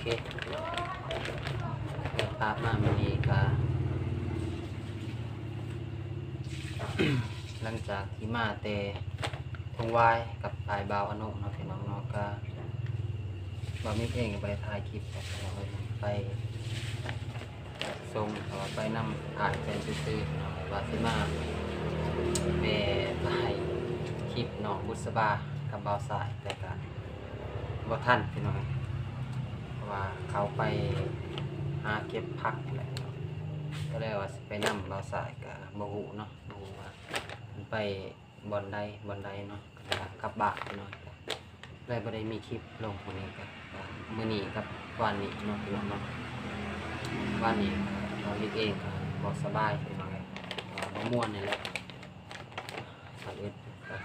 ເຄ ເປີດພາບມາມື້ນີ້ກະ ຫຼັງຈາກທີ່ມາແຕ່ທົ່ງວາຍກັບອ້າຍບ່າວອານົງເນາະ ພີ່ນ້ອງເນາະ ກະ ບ່າວມິກເອງກະບໍ່ໄດ້ຖ່າຍຄລິບ ພີ່ນ້ອງເອີຍ ໄປສົ່ງ ເພາະວ່າໄປນຳອ້າຍເພິ່ນຊື່ໆ ພີ່ນ້ອງເອີຍ ວ່າຊິມາແວ່ຖ່າຍຄລິບນ້ອງບຸດສະບາກັບບ່າວຊາຍ ແຕ່ກະ ບໍ່ທັນພີ່ນ້ອງ ເພາະວ່າເຂົາໄປຫາເກັບຜັກແຫຼະ ກະເລີຍວ່າຊິໄປນຳບ່າວຊາຍ ກະບໍ່ຮູ້ເນາະ ບໍ່ຮູ້ວ່າເພິ່ນໄປບ່ອນໃດບ່ອນໃດເນາະ ກະເລີຍວ່າກັບບ້ານພີ່ນ້ອງ ເລີຍບໍ່ໄດ້ມີຄລິບລົງມື້ນີ້ ກະ ກະມື້ນີ້ກັບວານນີ້ເນາະ ພີ່ນ້ອງເນາະ ວານນີ້ກະ ຕອນນີ້ເອງກະບໍ່ສະບາຍພີ່ນ້ອງເອີຍ ກະບໍ່ມ່ວນນີ້ແຫຼະ ກ່ອນອື່ນກະ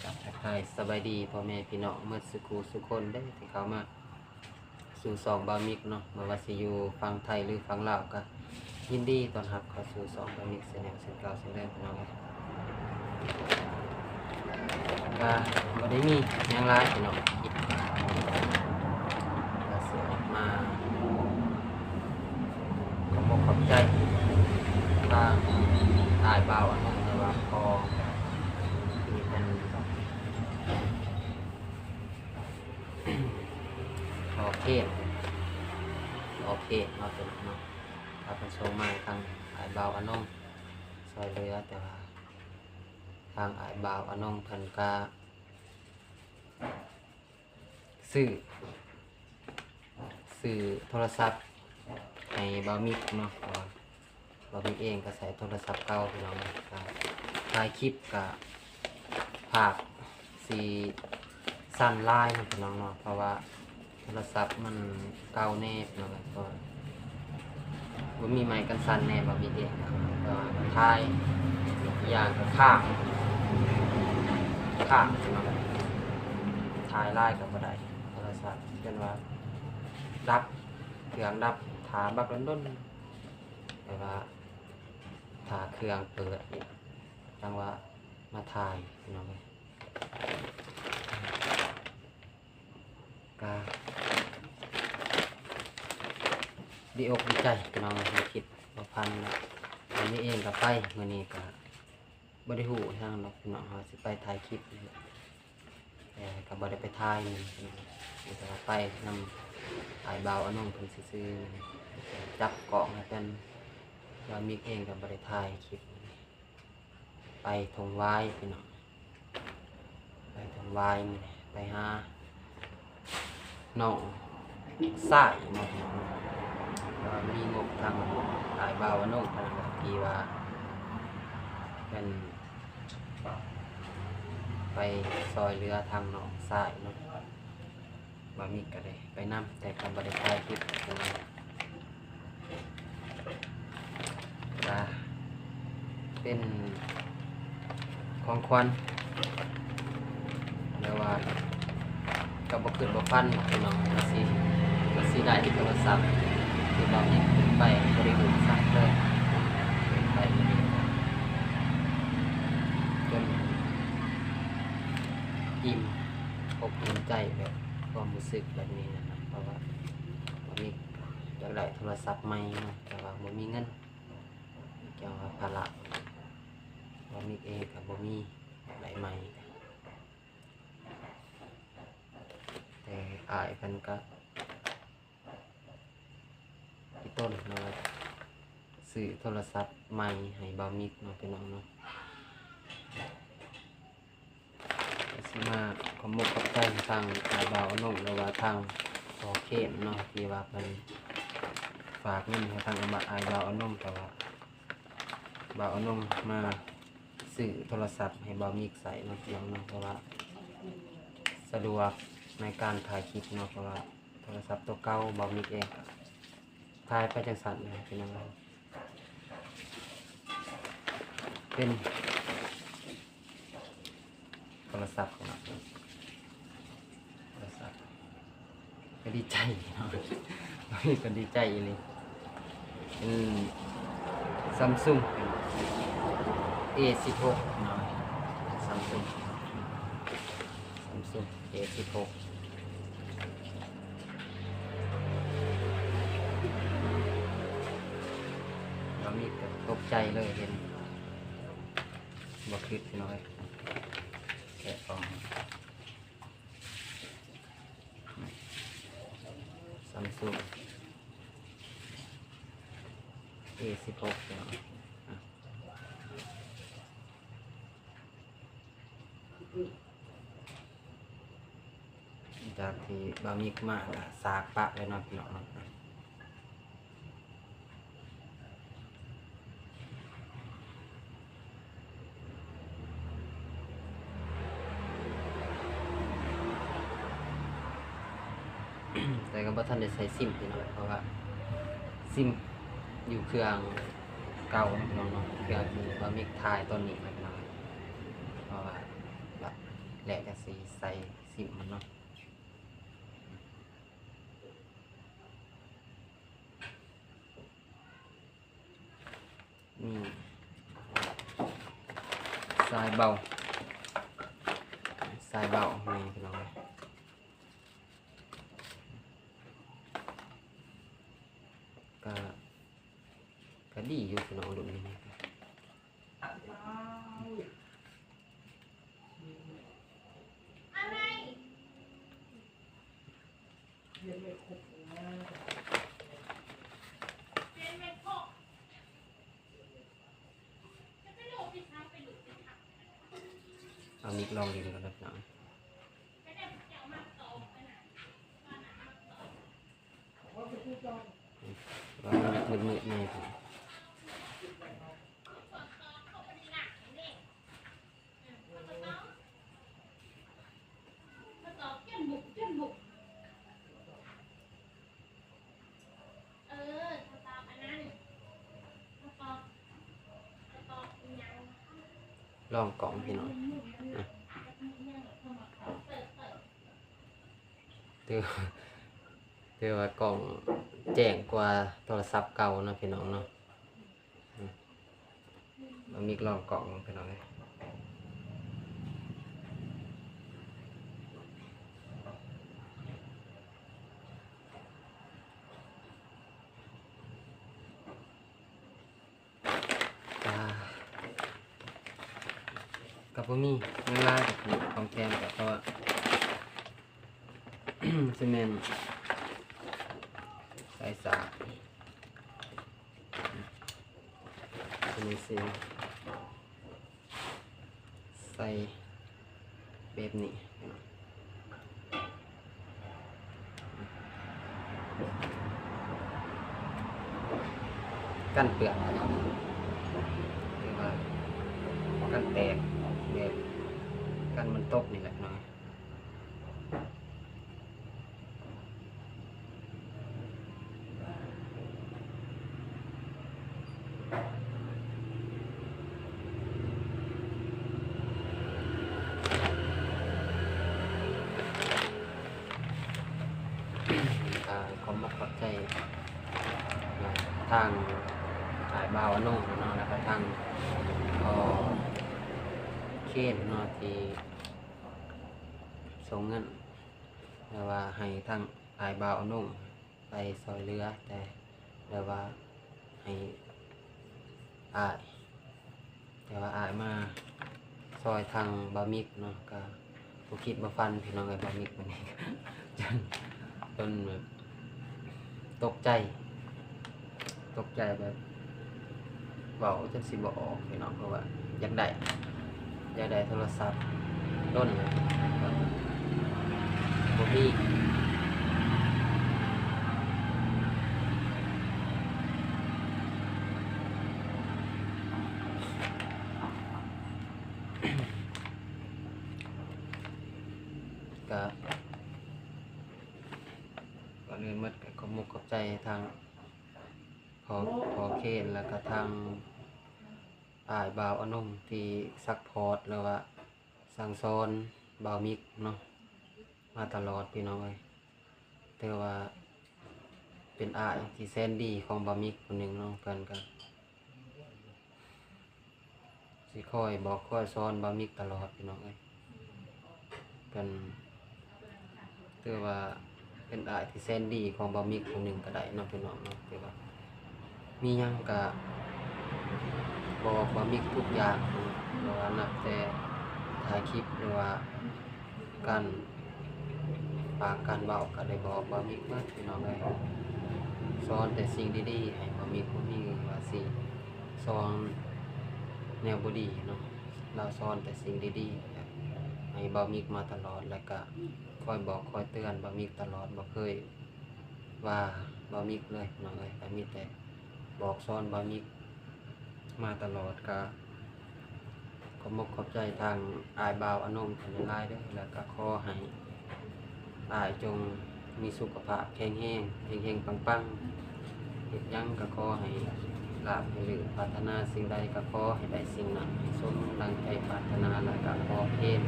ກະທັກທາຍສະບາຍດີພໍ່ແມ່ພີ່ນ້ອງໝົດສູ່ຄູ່ສູ່ຄົນເດີ ທີ່ເຂົ້າມາສູ່ຊ່ອງບ່າວມິກເນາະ ບໍ່ວ່າຊິຢູ່ຝັ່ງໄທ ຫຼື ຝັ່ງລາວ ກະຍິນດີຕ້ອນຮັບເຂົ້າສູ່ຊ່ອງບ່າວມິກແຊນແນວ ເຊັ່ນເກົ່າເຊັ່ນເດີ ພີ່ນ້ອງເອີຍ ກະບໍ່ໄດ້ມີຫຍັງຫຼາຍພີ່ນ້ອງ ກະຊິອອກມາ ຂອບອົກຂອບໃຈທາງອ້າຍບ່າວອານົງ ຫຼືວ່າພໍ່ທີ່ເພິ່ນ ພໍ່ເຄນ ພໍ່ເຄນເນາະ ພີ່ນ້ອງເນາະ ເພິ່ນສົ່ງມາໃຫ້ທາງອ້າຍບ່າວອານົງຊ່ວຍເຫຼືອ ແຕ່ວ່າທາງອ້າຍບ່າວອານົງເພິ່ນກະ ຊື້ ຊື້ໂທລະສັບໃຫ້ບ່າວມິກເນາະ ເພາະວ່າບ່າວມິກເອງກະໃຊ້ໂທລະສັບເກົ່າ ພີ່ນ້ອງເອີຍ ກະຖ່າຍຄລິບກະພາບຊິສັ່ນຫຼາຍເນາະ ພີ່ນ້ອງເນາະ ເພາະວ່າໂທລະສັບມັນເກົ່າແດ່ ພີ່ນ້ອງເອີຍ ກະ ບໍ່ມີໄມ້ກັນສັ່ນແດ່ ບໍ່ມີເອງ ແຕ່ວ່າມັນຖ່າຍ ອີກຢ່າງກະຄ້າງ ຄ້າງ ພີ່ນ້ອງ ຖ່າຍຫຼາຍກະບໍ່ໄດ້ ໂທລະສັບ ຈົນວ່າດັບ ເຄື່ອງດັບ ຖ້າບັກດົນໆ ແບບວ່າຖ້າເຄື່ອງເປີດ ຈັ່ງວ່າມາຖ່າຍ ພີ່ນ້ອງເອີຍ. ກະດີອົກດີໃຈພີ່ນ້ອງ ບໍ່ຄິດບໍ່ຝັນເນາະ ມື້ນີ້ເອງກະໄປ ມື້ນີ້ກະບໍ່ໄດ້ຮູ້ຫຍັງດອກພີ່ນ້ອງ ວ່າຊິໄປຖ່າຍຄລິບ ແຕ່ກະບໍ່ໄດ້ໄປຖ່າຍ ມີແຕ່ວ່າໄປນຳອ້າຍບ່າວອານົງເພິ່ນຊື່ໆ ຈັບກ້ອງໃຫ້ເພິ່ນ ບ່າວມິກເອງກະບໍ່ໄດ້ຖ່າຍຄລິບ ໄປທົ່ງວາຍພີ່ນ້ອງ ໄປທົ່ງວາຍ ມື້ນີ້ໄປຫານ້ອງຊາຍເນາະ ເພາະວ່າມີງົບທາງອ້າຍບ່າວອານົງເພິ່ນນັ້ນແຫຼະ ທີ່ວ່າເພິ່ນໄປຊ່ອຍເຫຼືອທາງນ້ອງຊາຍເນາະ. ບ່າວມິກກະໄດ້ໄປນຳ ແຕ່ກະບໍ່ໄດ້ຖ່າຍຄລິບ ກະເປັນຂອງຂວັນ ແຕ່ວ່າກະບໍ່ຄິດບໍ່ຝັນພີ່ນ້ອງ ວ່າຊິ ວ່າຊິໄດ້ໂທລະສັບ ຄືບ່າວມິກເປັນໄປ ບໍ່ໄດ້ຮູ້ຈັກເລີຍ ເປັນໄປມື້ນີ້ ຈົນອີ່ມ ອົກອີ່ມໃຈແບບຄວາມຮູ້ສຶກແບບນີ້ນະ ເພາະວ່າບ່າວມິກຢາກໄດ້ໂທລະສັບໃໝ່ເນາະ ແຕ່ວ່າບໍ່ມີເງິນ ຈັ່ງວ່າພາລະ ບ່າວມິກເອງກະບໍ່ມີ ຢາກໄດ້ໃໝ່ ແຕ່ອ້າຍເພິ່ນກະ ອີ່ຕົນເນາະ ຊື້ໂທລະສັບໃໝ່ໃຫ້ບ່າວມິກເນາະ ພີ່ນ້ອງເນາະ ກະຊິມາຂອບອົກຂອບໃຈທາງອ້າຍບ່າວອານົງ ຫຼືວ່າທາງພໍ່ເຄນເນາະ ທີ່ວ່າເພິ່ນຝາກເງິນໃຫ້ທາງອ້າຍບ່າວອານົງ ແຕ່ວ່າບ່າວອານົງມາຊື້ໂທລະສັບໃຫ້ບ່າວມິກໃຊ້ເນາະ ພີ່ນ້ອງເນາະ ເພາະວ່າສະດວກໃນການຖ່າຍຄລິບເນາະ ເພາະວ່າ ໂທລະສັບໂຕເກົ່າ ບ່າວມິກເອງກະຖ່າຍໄປຈັ່ງຊັ້ນແຫຼະ ພີ່ນ້ອງ ເປັນໂທລະສັບເນາະ ໂທລະສັບ ກະດີໃຈເນາະ ບ່າວມິກກະດີໃຈອີ່ຫຼີ ເປັນຊຳຊຸງ ເອສິບຫົກເນາະ ຊຳຊຸງ ຊຳຊຸງ ເອສິບຫົກ ເ ໃຈເລີຍ ເຫັນບໍ່ຄິດເນາະ. ແກະກ່ອງ Samsung A ສິບຫົກເນາະ. ຈາກທີ່ບ່າວມິກມາກະສາກປະໄວ້ເນາະ ພີ່ນ້ອງເນາະ. ແຕ່ກໍບໍ່ທັນໄດ້ໃສ່ຊິມ ພີ່ນ້ອງ ເພາະວ່າຊິມຢູ່ເຄື່ອງເກົ່າເນາະ ພີ່ນ້ອງເນາະ, ເຄື່ອງທີ່ບ່າວມິກຖ່າຍຕອນນີ້ນະ ພີ່ນ້ອງ. ເພາະວ່າແລະກໍຊິໃສ່ຊິມມັນເນາະ. ນີ້ ສາຍເບົາ ສາຍເບົານີ້ ພີ່ນ້ອງເອີຍ. ກະ ກະດີຢູ່ ພີ່ນ້ອງ ລຸ້ນນີ້. ເອົາມິກລອງຫຼິ້ນກ່ອນເດີ ພີ່ນ້ອງ. ວ່າມັນມືດໆແດ່. ລອງກ້ອງ ພີ່ນ້ອງ. ນະ ຖື ຖືວ່າກ້ອງແຈ້ງກວ່າໂທລະສັບເກົ່າເນາະ ພີ່ນ້ອງເນາະ. ອືມ ມັນມີລອງກ້ອງ ພີ່ນ້ອງເອີຍ. ກະ ກະບໍ່ມີຫຍັງຫຼາຍດອກ ຂອງແຖມກະ ເພາະວ່າ ຊິແມ່ນສາຍສາກ ຊິແມ່ນຊິໃສ່ແບບນີ້ ກັນເປື້ອນ ຫຼືວ່າກັນແຕກ ແບບກັນມັນຕົກນີ້ແຫຼະເນາະ. ກະຂອບມຸກຂອບໃຈທາງອ້າຍບ່າວອານົງເນາະ ແລ້ວກະທາງພໍ່ເຄນເນາະ ທີ່ສົ່ງເງິນ ແບບວ່າໃຫ້ທາງອ້າຍບ່າວອານົງໄປຊ່ອຍເຫຼືອ ແຕ່ແບບວ່າໃຫ້ອ້າຍ ແຕ່ວ່າອ້າຍມາຊ່ອຍທາງບ່າວມິກເນາະ ກະບໍ່ຄິດບໍ່ຝັນ ພີ່ນ້ອງເອີຍ ບ່າວມິກມື້ນີ້ ຈົນ ຈົນແບບ ຕົກໃຈ ຕົກໃຈແບບເວົ້າຈົນຊິບໍ່ອອກ ພີ່ນ້ອງ ເພາະວ່າຢາກໄດ້ ຢາກໄດ້ໂທລະສັບ ດົນແລ້ວ ບໍ່ມີ ກະ ກ່ອນອື່ນໝົດກະຂອບມຸກຂອບໃຈທາງພໍ່ ພໍ່ເຄນ ແລ້ວກະທາງອ້າຍບ່າວອານົງ ທີ່ຊັບພອດ ຫຼືວ່າສັ່ງສອນບ່າວມິກເນາະ ມາຕະຫຼອດ ພີ່ນ້ອງເອີຍ. ຖືວ່າເປັນອ້າຍທີ່ແສນດີຂອງບ່າວມິກຜູ້ໜຶ່ງເນາະ, ເພິ່ນກະ ຊິຄອຍບອກຄອຍສອນບ່າວມິກຕະຫຼອດ ພີ່ນ້ອງເອີຍ. ເພິ່ນຖືວ່າເປັນອ້າຍທີ່ແສນດີຂອງບ່າວມິກຜູ້ໜຶ່ງກະໄດ້ເນາະ ພີ່ນ້ອງເນາະ. ຖືວ່າມີຫຍັງກະ ບອກບ່າວມິກທຸກຢ່າງ ບໍ່ວ່ານັບແຕ່ຖ່າຍຄລິບ ຫຼືວ່າການປາກການເວົ້າ ກໍໄດ້ບອກບ່າວມິກໝົດພີ່ນ້ອງເອີຍ. ສອນແຕ່ສິ່ງດີໆໃຫ້ບ່າວມິກ ບໍ່ມີວ່າຊິສອນແນວບໍ່ດີເນາະ. ລາວສອນແຕ່ສິ່ງດີໆໃຫ້ບ່າວມິກມາຕະຫຼອດ ແລ້ວກະຄອຍບອກຄອຍເຕືອນບ່າວມິກຕະຫຼອດ ບໍ່ເຄີຍວ່າບ່າວມິກເລີຍພີ່ນ້ອງເອີຍ. ກໍມີແຕ່ບອກສອນບ່າວມິກມາຕະຫຼອດ. ກໍຂອບອົກຂອບໃຈທາງອ້າຍບ່າວອານົງເພິ່ນຫຼາຍໆເດີ ແລ້ວກໍຂໍໃຫ້ ອ້າຍຈົ່ງມີສຸຂະພາບແຂງແຮງ ເຮັງໆປັງໆ ເຮັດຫຍັງກໍຂໍໃຫ້ລາບໃຫ້ລື່ນ ປາດຖະໜາສິ່ງໃດກໍຂໍໃຫ້ໄດ້ສິ່ງນັ້ນ ໃຫ້ສົມດັ່ງໃຈປາດຖະໜາ ແລ້ວກໍຂໍເພງ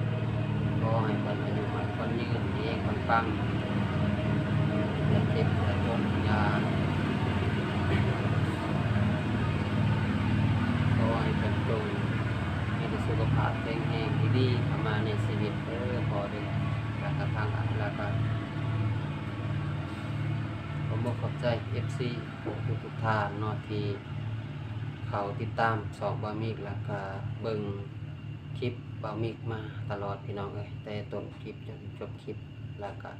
ຂໍໃຫ້ເພິ່ນອາຍຸໝັ້ນຂວັນຍືນ ເຮັງໆປັງໆ ຢ່າເຈັບຢ່າຈົນ ຢ່າ ຂໍໃຫ້ເພິ່ນຈົ່ງມີແຕ່ສຸຂະພາບແຂງແຮງ ດີໆເຂົ້າມາໃນຊີວິດເດີພໍ່ເດີ. ແລ້ວກະທາງອ້າຍ ແລ້ວກະຂໍຂອບໃຈເອັຟຊີທຸກໆທ່ານເນາະ ທີ່ເຂົ້າຕິດຕາມຊ່ອງບ່າວມິກ ແລ້ວກະເບິ່ງຄລິບບ່າວມິກມາຕະຫຼອດພີ່ນ້ອງເອີຍ ແຕ່ຕົ້ນຄລິບຈົນຈົບຄລິບ ແລ້ວກະ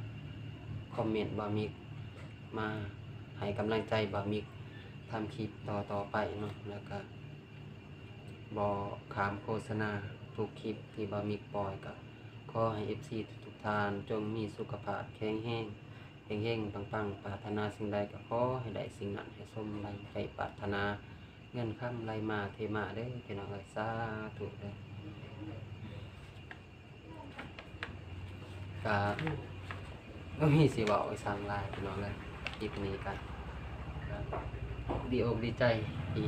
ຄອມເມັນບ່າວມິກ ມາໃຫ້ກຳລັງໃຈບ່າວມິກທຳຄລິບຕໍ່ໆໄປເນາະ. ແລ້ວກະບໍ່ຂ້າມໂຄສະນາ ທຸກຄລິບທີ່ບ່າວມິກປ່ອຍ ກະຂໍໃຫ້ເອັຟຊີທຸກໆທ່ານ ຈົ່ງມີສຸຂະພາບແຂງແຮງ ເຮັງໆປັງໆ ປາດຖະໜາສິ່ງໃດກໍຂໍໃຫ້ໄດ້ສິ່ງນັ້ນ ໃຫ້ສົມດັ່ງໃຈປາດຖະໜາ ເງິນຄຳໄຫຼມາເທມາເດີພີ່ນ້ອງເອີຍ ສາທຸເດີ. ກະບໍ່ມີຊິເວົ້າອີ່ຫຍັງຫຼາຍພີ່ນ້ອງເອີຍ ຄລິບນີ້ກະ ກະດີອົກດີໃຈທີ່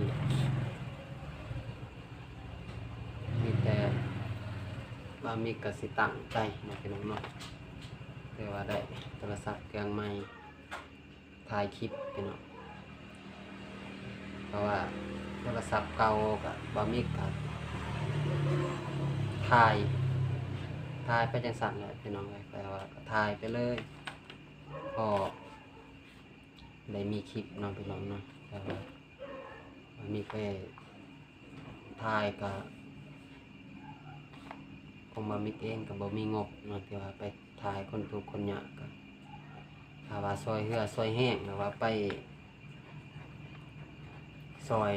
ມີແຕ່ບ່າວມິກກະຊິຕັ້ງໃຈເນາະພີ່ນ້ອງເນາະ ແຕ່ວ່າໄດ້ໂທລະສັບເຄື່ອງໃໝ່ ຖ່າຍຄລິບພີ່ນ້ອງ ເພາະວ່າໂທລະສັບເກົ່າກະ ບ່າວມິກກະຖ່າຍ ຖ່າຍໄປຈັ່ງຊັ້ນແຫຼະພີ່ນ້ອງເອີຍ ແປວ່າກະຖ່າຍໄປເລີຍ ພໍໄດ້ມີຄລິບເນາະພີ່ນ້ອງເນາະ. ແຕ່ວ່າ ບ່າວມິກໄປ ຖ່າຍກະ ຂອງບ່າວມິກເອງກະບໍ່ມີງົບເນາະ ທີ່ວ່າໄປຖ່າຍຄົນທຸກຄົນຍາກ ກະຖ້າວ່າຊ່ອຍເຮືອຊ່ອຍແຮງ ຫຼືວ່າໄປຊ່ອຍ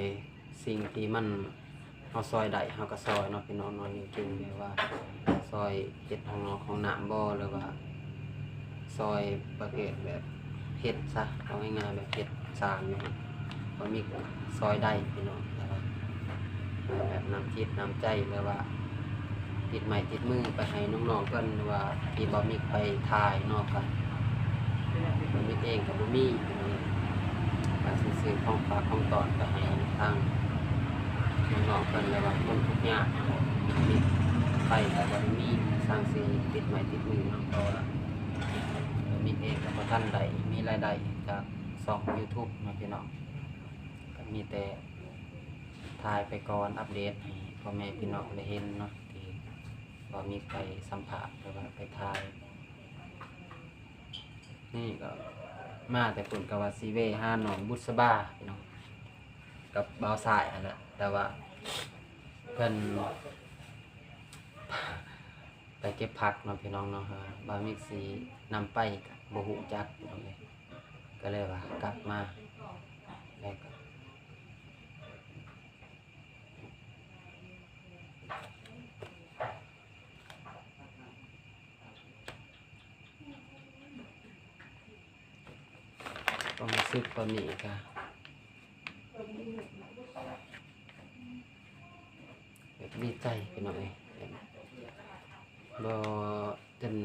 ສິ່ງທີ່ມັນ ເຮົາຊ່ອຍໄດ້ເຮົາກະຊ່ອຍເນາະພີ່ນ້ອງເນາະ. ຈິງໆແບບວ່າຊ່ອຍເຮັດຫ້ອງນອກຫ້ອງນ້ຳບໍ ຫຼືວ່າຊ່ອຍປະເພດແບບ ເຮັດຊະ ເວົ້າງ່າຍໆແບບເຮັດສ້າງຢູ່ຫັ້ນ ກໍມີຊ່ອຍໄດ້ພີ່ນ້ອງ ແຕ່ວ່າແບບນ້ຳຈິດນ້ຳໃຈ ຫຼືວ່າຕິດໄມ້ຕິດມືໄປໃຫ້ນ້ອງໆເພິ່ນ ຫຼືວ່າທີ່ບ່າວມິກໄປຖ່າຍເນາະ ກະບ່າວມິກເອງກະບໍ່ມີ ກະຊິຊື້ຂອງຝາກຂອງຕ້ອນໄປໃຫ້ທາງນ້ອງໆເພິ່ນ ຫຼືວ່າຄົນທຸກຍາກ ບ່າວມິກໄປກະບໍ່ໄດ້ມີຊ່າງຊິຕິດໄມ້ຕິດມືເນາະ ເພາະວ່າ ໂຕມິກເອງກະບໍ່ທັນໄດ້ມີລາຍໄດ້ຈາກຊ່ອງຢູທູບເນາະພີ່ນ້ອງ ກະມີແຕ່ຖ່າຍໄປກ່ອນ ອັບເດດໃຫ້ພໍ່ແມ່ພີ່ນ້ອງໄດ້ເຫັນເນາະ ທີ່ວ່າມີໄປສຳພາດ ຫຼືວ່າໄປຖ່າຍ. ນີ້ກະມາແຕ່ພຸ້ນ ກະວ່າຊິແວ່ຫານ້ອງບຸດສະບາພີ່ນ້ອງ ກັບບ່າວຊາຍຫັ້ນແຫຼະ ແຕ່ວ່າເພິ່ນ ໄປເກັບຜັກເນາະພີ່ນ້ອງເນາະ ບ່າວມິກຊິນຳໄປກະບໍ່ຮູ້ຈັກພີ່ນ້ອງເອີຍ ກະເລີຍວ່າກັບມາ ແລ້ວກະ ຄວາມຮູ້ສຶກຕອນນີ້ກະ ແບບດີໃຈພີ່ນ້ອງເອີຍ ແບບບໍ່ຈົນ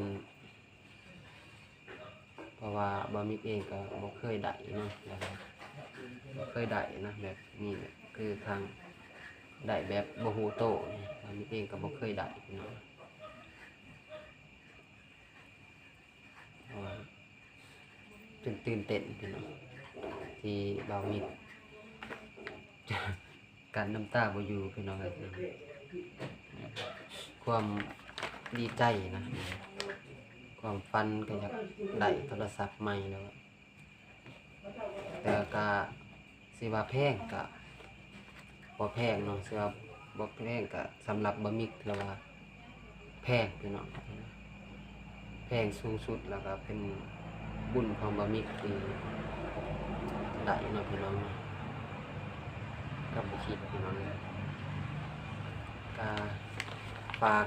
ເພາະວ່າບ່າວມິກເອງກະບໍ່ເຄີຍໄດ້ເນາະ ແບບວ່າບໍ່ເຄີຍໄດ້ນະ ແບບນີ້ແບບຄືທາງໄດ້ແບບບໍ່ຮູ້ໂຕນີ້ ບ່າວມິກເອງກະບໍ່ເຄີຍໄດ້ພີ່ນ້ອງ ເພາະວ່າຈົນຕື່ນເຕັ້ນພີ່ນ້ອງ ທີ່ບ່າວມິກ ກັ້ນນ້ຳຕາບໍ່ຢູ່ພີ່ນ້ອງເອີຍ ຄວາມດີໃຈນະ ຄວາມຝັນກະຢາກໄດ້ໂທລະສັບໃໝ່ແລ້ວ ແຕ່ກະຊິວ່າແພງກະ ບໍ່ແພງເນາະ, ຖືວ່າບໍ່ແພງ ກະສຳລັບບ່າວມິກຖືວ່າແພງພີ່ນ້ອງ, ແພງສູງສຸດ ແລ້ວກະເປັນບຸນຂອງບ່າວມິກທີ່ໄດ້ເນາະພີ່ນ້ອງເນາະ, ກໍບໍ່ຄິດພີ່ນ້ອງເອີຍ. ກະຝາກ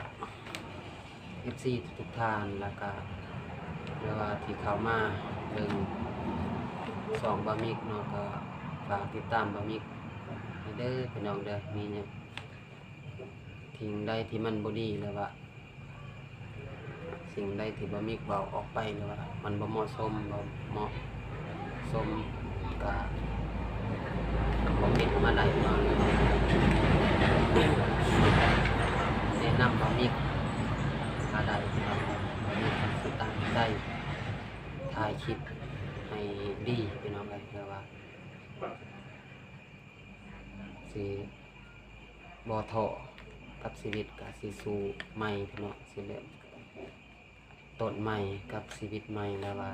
ເອັຟຊີທຸກໆທ່ານ ແລ້ວກະ ຫຼືວ່າທີ່ເຂົ້າມາເບິ່ງຊ່ອງບ່າວມິກເນາະ, ກໍຝາກຕິດຕາມບ່າວມິກໃຫ້ເດີພີ່ນ້ອງເດີ. ມີຫຍັງ ສິ່ງໃດທີ່ມັນບໍ່ດີ ຫຼືວ່າສິ່ງໃດທີ່ບ່າວມິກເວົ້າອອກໄປ ຫຼືວ່າມັນບໍ່ເໝາະສົມ ບໍ່ເໝາະ ສົມ ກະຄອມເມັນມາໄດ້ເນາະ, ແນະນຳບ່າວມິກມາໄດ້ພີ່ນ້ອງ. ບ່າວມິກຊິຕັ້ງໃຈຖ່າຍຄລິບໃຫ້ດີພີ່ນ້ອງເອີຍ, ເພື່ອວ່າຊິບໍ່ທໍ້ກັບຊີວິດ, ກະຊິສູ້ໃໝ່ພີ່ນ້ອງ, ຊິເລີ່ມຕົ້ນໃໝ່ກັບຊີວິດໃໝ່ ແລ້ວວ່າ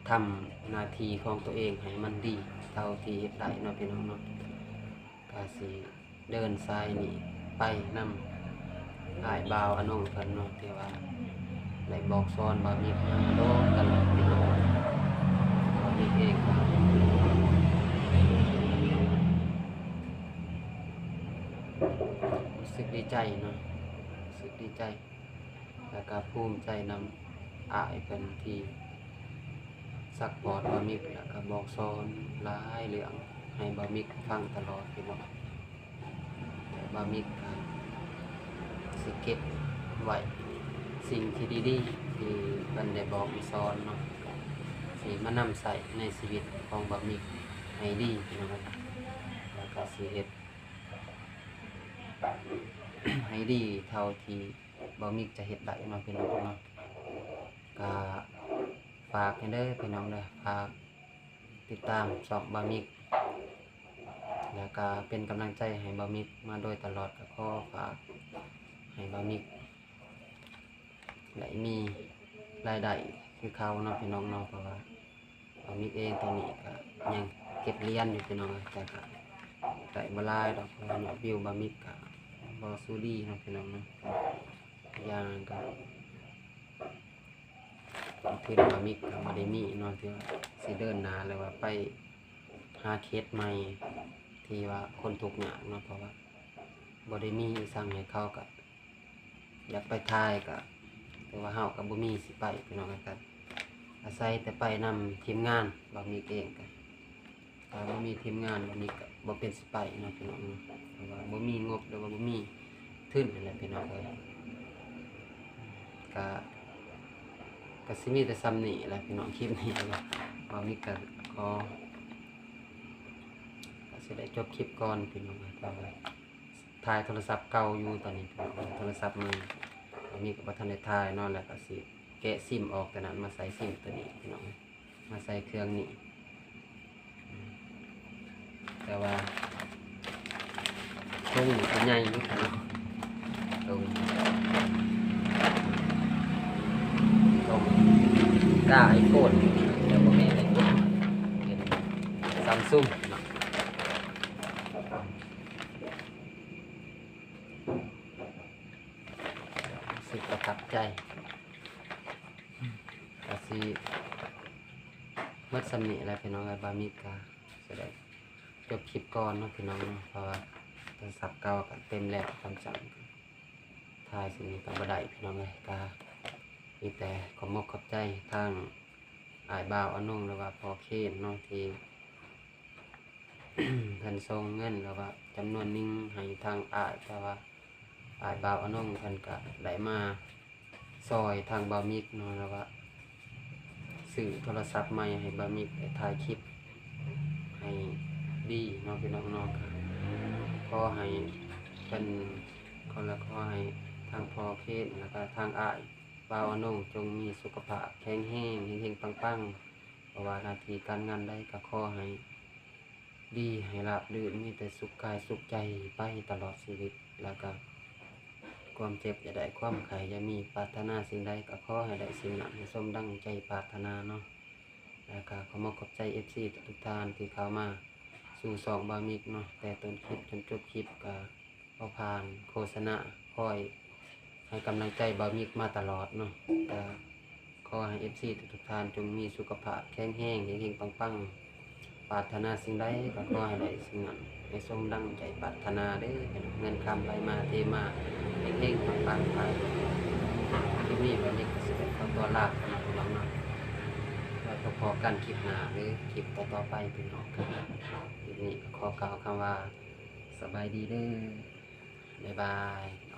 ທຳໜ້າທີ່ຂອງຕົວເອງໃຫ້ມັນດີເທົ່າທີ່ເຮັດໄດ້ເນາະພີ່ນ້ອງເນາະ. ກະຊິເດີນສາຍນີ້ໄປນຳອ້າຍບ່າວອານົງເພິ່ນເນາະ, ທີ່ວ່າໄດ້ບອກສອນບ່າວມິກມາໂດຍຕະຫຼອດພີ່ນ້ອງ. ບ່າວມິກເອງກໍຮູ້ສຶກດີໃຈເນາະ, ຮູ້ສຶກດີໃຈ ແລ້ວກະພູມໃຈນຳອ້າຍເພິ່ນທີ່ຊັບພອດບ່າວມິກ ແລ້ວກະບອກສອນຫຼາຍເລື່ອງໃຫ້ບ່າວມິກຟັງຕະຫຼອດພີ່ນ້ອງ. ແຕ່ບ່າວມິກກະຊິເກັບໄວ້ສິ່ງທີ່ດີໆ ທີ່ເພິ່ນໄດ້ບອກໄດ້ສອນເນາະ, ຊິມານຳໃຊ້ໃນຊີວິດຂອງບ່າວມິກໃຫ້ດີພີ່ນ້ອງ, ແລ້ວກະຊິເຮັດໃຫ້ດີເທົ່າທີ່ ບ່າວມິກຈະເຮັດໄດ້ເນາະພີ່ນ້ອງເນາະ. ກະຝາກໃຫ້ເດີພີ່ນ້ອງເດີ, ຝາກຕິດຕາມຊ່ອງບ່າວມິກ ແລ້ວກະເປັນກຳລັງໃຈໃຫ້ບ່າວມິກມາໂດຍຕະຫຼອດ. ກະຂໍຝາກໃຫ້ບ່າວມິກໄດ້ມີລາຍໄດ້ຄືເກົ່າເນາະພີ່ນ້ອງເນາະ, ເພາະວ່າ ບ່າວມິກເອງຕອນນີ້ກະຍັງເກັບລຽນຢູ່ພີ່ນ້ອງເອີຍ, ແຕ່ກະໄດ້ບໍ່ຫຼາຍດອກ ເພາະວ່າຍອດວິວບ່າວມິກກະບໍ່ສູ້ດີເນາະພີ່ນ້ອງເນາະ. ຢ່າງກະທຶນບ່າວມິກກະບໍ່ໄດ້ມີເນາະ ທີ່ວ່າຊິເດີນໜ້າ ຫຼືວ່າໄປຫາເຂດໃໝ່ທີ່ວ່າຄົນທຸກຍາກເນາະ, ເພາະວ່າບໍ່ໄດ້ມີອີ່ສັງໃຫ້ເຂົາ ກະ ຢາກໄປຖ່າຍກະ ແຕ່ວ່າເຮົາກະບໍ່ມີຊິໄປພີ່ນ້ອງ, ກະອາໄສແຕ່ໄປນຳທີມງານ. ບ່າວມິກເອງກະ ຖ້າບໍ່ມີທີມງານ ບ່າວມິກກະບໍ່ເປັນຊິໄປເນາະພີ່ນ້ອງເນາະ, ເພາະວ່າບໍ່ມີງົບ ຫຼືວ່າບໍ່ມີທຶນຫັ້ນແຫຼະພີ່ນ້ອງເອີຍ. ກະ ກະຊິມີແຕ່ສ່ຳນີ້ແຫຼະພີ່ນ້ອງ, ຄລິບນີ້ ບ່າວມິກກະຂໍ ກະຊິໄດ້ຈົບຄລິບກ່ອນພີ່ນ້ອງເອີຍ, ເພາະວ່າ ຖ່າຍໂທລະສັບເກົ່າຢູ່ຕອນນີ້ພີ່ນ້ອງ, ໂທລະສັບໃໝ່ ຕອນນີ້ກະບໍ່ທັນໄດ້ຖ່າຍເນາະ, ແລ້ວກະຊິແກະຊິມອອກໂຕນັ້ນມາໃສ່ຊິມໂຕນີ້ພີ່ນ້ອງ, ມາໃສ່ເຄື່ອງນີ້. ແຕ່ວ່າໂຕນີ້ກະໃຫຍ່ຢູ່ພີ່ນ້ອງ, ໂຕນີ້ ໂຕນີ້ກະໄອໂຟນ ແຕ່ບໍ່ແມ່ນໄອໂຟນ, ເປັນຊຳຊຸງເນາະ. ຮູ້ສຶກປະທັບໃຈ. ກະຊິໝົດສ່ຳນີ້ແຫຼະພີ່ນ້ອງເອີຍ, ບ່າວມິກກະຊິໄດ້ຈົບຄລິບກ່ອນເນາະພີ່ນ້ອງເນາະ, ເພາະວ່າໂທລະສັບເກົ່າກະເຕັມແລ້ວ, ຄວາມຈຳ ຖ່າຍສິ່ງນີ້ກະບໍ່ໄດ້ພີ່ນ້ອງເອີຍ. ກະມີແຕ່ຂອບມົກຂອບໃຈທາງອ້າຍບ່າວອານົງ ຫຼືວ່າພໍ່ເຄນເນາະ ທີ່ ເພິ່ນສົ່ງເງິນ ຫຼືວ່າຈຳນວນໜຶ່ງໃຫ້ທາງອ້າຍ, ແຕ່ວ່າອ້າຍບ່າວອານົງເພິ່ນກະໄດ້ມາຊ່ອຍທາງບ່າວມິກເນາະ, ຫຼືວ່າຊື້ໂທລະສັບໃໝ່ໃຫ້ບ່າວມິກໄດ້ຖ່າຍຄລິບໃຫ້ດີເນາະພີ່ນ້ອງເນາະ. ກະຂໍໃຫ້ເພິ່ນ ຂໍ ແລະ ຂໍໃຫ້ທາງພໍ່ເຄນ ແລ້ວກະທາງອ້າຍບ່າວອານົງ ຈົ່ງມີສຸຂະພາບແຂງແຮງ ເຮັງໆປັງໆ, ບໍ່ວ່າໜ້າທີ່ການງານໃດກະຂໍໃຫ້ ດີ ໃຫ້ລາບລື່ນ ມີແຕ່ສຸກກາຍສຸກໃຈໄປຕະຫຼອດຊີວິດ, ແລ້ວກະຄວາມເຈັບຢ່າໄດ້ ຄວາມໄຂ້ຢ່າມີ, ປາດຖະໜາສິ່ງໃດກະຂໍໃຫ້ໄດ້ສິ່ງນັ້ນ ໃຫ້ສົມດັ່ງໃຈປາດຖະໜາເນາະ. ແລ້ວກະຂໍຂອບໃຈເອັຟຊີທຸກໆທ່ານທີ່ເຂົ້າມາ ສູ່ຊ່ອງບ່າວມິກເນາະ ແຕ່ຕົ້ນຄລິບຈົນຈົບຄລິບ ກໍບໍ່ຜ່ານໂຄສະນາ ຄອຍໃຫ້ກຳລັງໃຈບ່າວມິກມາຕະຫຼອດເນາະ. ກໍຂໍໃຫ້ເອັຟຊີທຸກໆທ່ານ ຈົ່ງມີສຸຂະພາບແຂງແຮງ ເຮັງໆປັງໆ ປາດຖະໜາສິ່ງໃດກໍຂໍໃຫ້ໄດ້ສິ່ງນັ້ນ ໃຫ້ສົມດັ່ງໃຈປາດຖະໜາເດີ້. ເງິນຄຳໄຫຼມາເທມາ ເຮັງໆປັງໆໄປ. ຄລິບນີ້ບ່າວມິກກໍຊິໄດ້ຂໍຕົວລາໄປເນາະ ພີ່ນ້ອງເນາະ. ແລ້ວກໍພໍ້ກັນຄລິບໜ້າ ຫຼື ຄລິບຕໍ່ໆໄປ ພີ່ນ້ອງ. ຄລິບນີ້ກໍຂໍກ່າວຄຳວ່າ ສະບາຍດີເດີ້ ບາຍບາຍ.